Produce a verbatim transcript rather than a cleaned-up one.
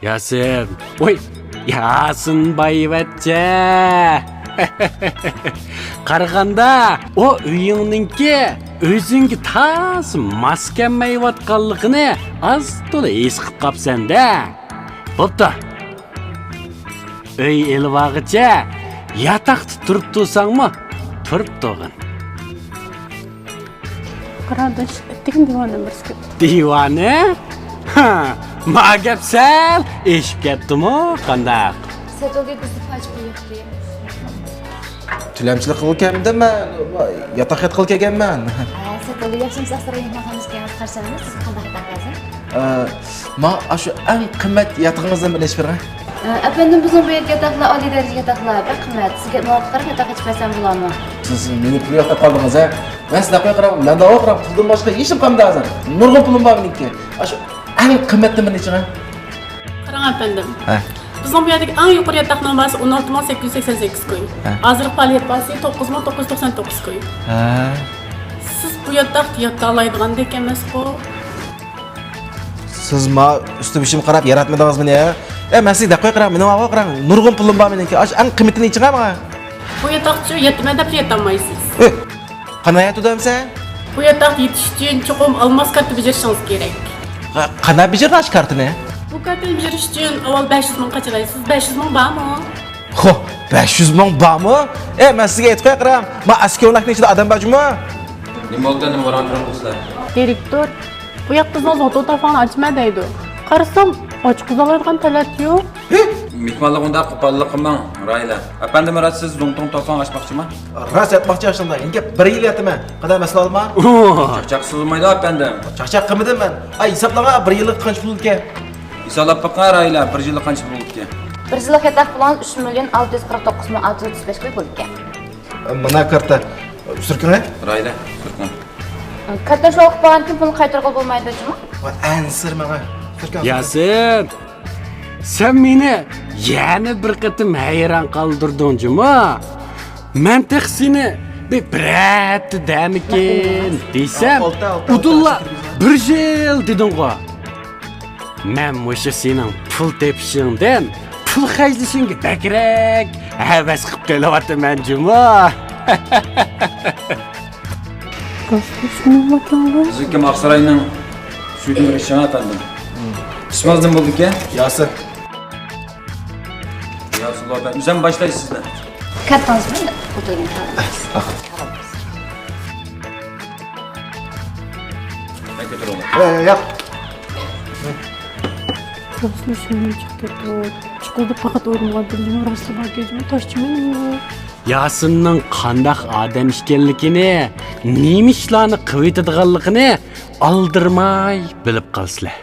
ياسىن، ۋوي، ياسىن بايۋەچچە. قارىغاندا، ئۇ ئۆيۈڭنىڭكى ئۆزۈڭگە تازا ماس كەلمەيۋاتقانلىقىنى ئاز-تولا ھېس قىپ قاپسەن-دە. بوپتۇ. ئۆي ئېلىۋالغىچە ياتاقتا تۇرۇپ تۇرساڭمۇ تۇرۇپ تۇرغىن. قاراداش، ئەتىگىن دىۋانە بىرسى كەپتۇ. دىۋانە؟ ھە، ما گەپ سەل ئېشىپ كەتتىمۇ قانداق؟ سەتۇلدى بىزنى پاچ قىلىۋەتتى. تىلەمچىلىك قىلغىلى كەلمىدىم مەن، ياتاق ياتقىلى كەلگەنمەن. ھە، سەتۇلدى ياخشىمۇ؟ سىز ئاستىراخان مېھمانخانىمىزغا كەلگەنسىز، قارشى ئالىمىز. سىزگە قانداق ياتاق لازىم؟ ئە، ما ئاشۇ ئەڭ قىممەت ياتىقىڭىزدىن بىرنى ئېچىپ بېرىڭە. ئە، ئەپەندىم، بىزنىڭ بۇ يەردىكى ياتاقلار ئالىي دەرىجىلىك ياتاقلار، بەك قىممەت. سىزگە مۇۋاپىق قاراپ ياتاق ئېچىپ بەرسەم بولامۇ؟ سىز مېنى پۇل يوق دەپ قالدىڭىز ھە؟ مەن سىزنى دەپ قويۇپ قاراڭ، مەندە ئاۋۇ قاراڭ، پۇلدىن باشقا ھېچنېمە قالمىدى ھازىر. نۇرغۇن پۇلۇم بار مېنىڭكى. ئاشۇ ئەڭ قىممەتتىن بىرنى ئېچىڭە. قاراڭ ئەپەندىم. ھە. بىزنىڭ بۇ يەردىكى ئەڭ يۇقىرى ياتاق نومۇراسى ئون ئالتە مىڭ سەككىز يۈز سەكسەن سەككىز كوي. ھە. ھازىرقى پائالىيەت باھاسى توققۇز مىڭ توققۇز يۈز توقسان توققۇز كوي. ھە. سىز بۇ ياتاقتا ياتالايدىغاندەك ئەمەسقۇ. سىز ما ئۈستى بېشىمغا قاراپ ياراتمىدىڭىز مېنى ھە؟ ئە، مەن سىزگە دەپ قوياي قاراڭ، مېنىڭ ئاۋۇ قاراڭ، نۇرغۇن پۇلۇم بار مېنىڭكى. ئاشۇ ئەڭ قىممىتىنى ئېچىڭە ماڭا. بۇ ياتاقچۇ ياتىمەن دەپ ياتالمايسىز. ئۆي، قانداق ياتىدۇ دەمسە؟ بۇ ياتاقتا يېتىش ئۈچۈن چوقۇم ئالماس كارتا بېجىرىشىڭىز كېرەك. ق-، قانداق بېجىرىدۇ ئاشۇ كارتىنى؟ بۇ كارتىنى بېجىرىش ئۈچۈن ئاۋۋال بەش يۈز مىڭ قاچىلايسىز. بەش يۈز مىڭ بارمۇ؟ خو، بەش يۈز مىڭ بارمۇ؟ ئە، مەن سىزگە ئېيتىپ قوياي قاراڭ، ما ئەسكى ئويناقنىڭ ئىچىدە ئادەم بار جۇمۇ. نېمە بولدى، نېمە ۋاراڭ-چۇرۇڭ قىلىسىلەر؟ دىرېكتور، بۇ ياق قىزنىڭ زوڭتۇڭ تاۋفاڭنى ئاچىمەن دەيدۇ. قارىسام، ئاچقۇزالايدىغان تەلەت يوق. مېھمانلارغا ئۇنداق قوپاللىق قىلماڭ، راھىلە. ئەپەندىم مۇراد، سىز زوڭتۇڭ تاۋفاڭ ئاچماقچىمۇ؟ راست ئېيتماقچى ئاشۇنداق. يەنە بىر يىل ياتىمەن. قانداق، مەسىلە بارمۇ؟ چاقچاق سوزۇلمايدۇ ئەپەندىم. چاقچاق قىلمىدىم مەن. ئاي، ھېسابلاڭا، بىر يىللىق قانچە پۇل ئىكەن؟ ھېسابلاپ بېقىڭ، راھىلە، بىر يىللىق قانچە پۇل بولىدىكەن؟ بىر يىللىق ياتاق پۇلىڭىز ئۈچ مىليون ئالتە يۈز قىرىق توققۇز مىڭ ئالتە يۈز ئوتتۇز بەش كوي بولىدىكەن. مانا كارتا. سۈركىڭە. راھىلە، سۈركىڭ. كارتداشلىق بولغاندىن كېيىن پۇلنى قايتۇرغىلى بولمايدۇ جۇمۇ؟ ۋاي، ئەنسىرىمەڭ، سۈركىڭ. ياسىن، سەن مېنى يەنە بىر قېتىم ھەيران قالدۇردۇڭ جۇمۇ. مەن تېخى سېنى بىر، بىر ھەپتە دەمىكىن دېسەم، ئالتە، ئالتە، ئۇدۇللا ئالتە، بىر يىل دېدىڭغۇ. مەن مۇشۇ سېنىڭ پۇل تېپىشىڭدىن پۇل خەجلىشىڭگە بەكرەك ھەۋەس قىپ قېلىۋاتىمەن جۇمۇ. بىزنىڭكى ئاقساراينىڭ سۈيىدىن بىر ئىچىڭ ئەپەندىم. ئىسمىڭىز نېمە بولدىكەن؟ ياسىن. ياسىن ئەپەندىم. سەن باشلايسىز سىزدە. كارتىڭىزنى ئوتتۇرىغا. مەن كۆتۈرۈڭ. ياق، ياق. راستلا شۇنداق چىقىپ كەتتى. چىقىدۇ پەقەت ئورۇنغا بىلدىم، راستلا بار كەتتىمۇ، تاشچىمەنمۇ. ياسىننىڭ قانداق ئادەم ئىكەنلىكىنى، نېمە ئىشلارنى قىلىۋېتىدىغانلىقىنى ئالدىرىماي بىلىپ قالىسىلەر.